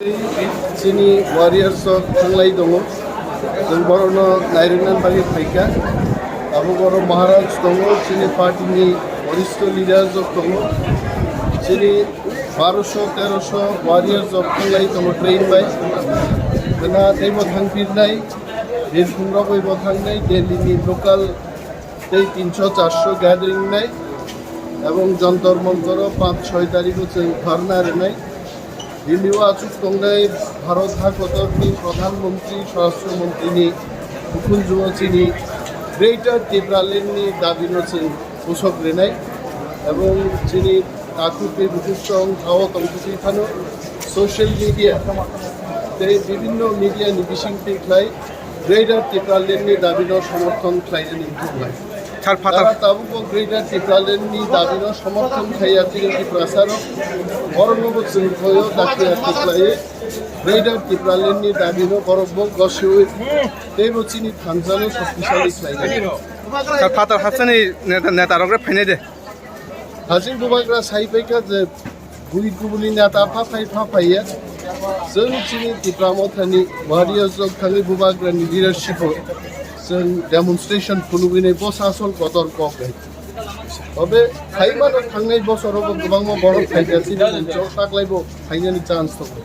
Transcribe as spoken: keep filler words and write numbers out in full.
Chini warriors rok thanglai tongo. Chwng borokno nairwknani bagwi phaikha. Abo borok Maharaj tongo, chini party ni waristo leaders rok tongo. Chini barosho terosho warriors rok thanglai tongo train bai. Gana teibo thangpirnai, birkhung rok bai bo thangnai, Delhi ni local tei tinsho charsho gathering nai, ebong Jantar Mantar o panch choi tarikh o chwng dharna rwnai. Bini o achuk tongnai Bharat hakotor ni Pradhan Mantri, Swarashtra Mantri ni ukhunju o chini Greater Tipraland ni dabi no chwng pusok rwnai, ebong chini takhuk tei bukhuk song tao tongthokwi phano social media tei bibinno media ni bising twi khlai Greater Tipraland ni dabi no somorthon khlainani wngkha. Sir, phatar- Tara tabukbo Greater Tipraland ni dabi no somorthon khaiya chini Tiprasa rok, borokno bo chwng khoyo dakti dakti khlaiwi Greater Tipraland ni dabi no borok bo gosiwi teibo chini thansa no shoktisali khlainai. Sir, phatar hasteni neta, neta rok re phainai de. Hajing bubagra sai paikha je bui kubuni neta pha phai pha phaiya. Chwng chini Tipra Mothani warriors rok thangwi bubagra ni leadership o chwng demonstration phunugwi nai bosa asol kotor kok hai. Tobe phaimano thangnai bosoro bo kwbangma borok phaikha chini muncho taklai bo phainani chance tongo.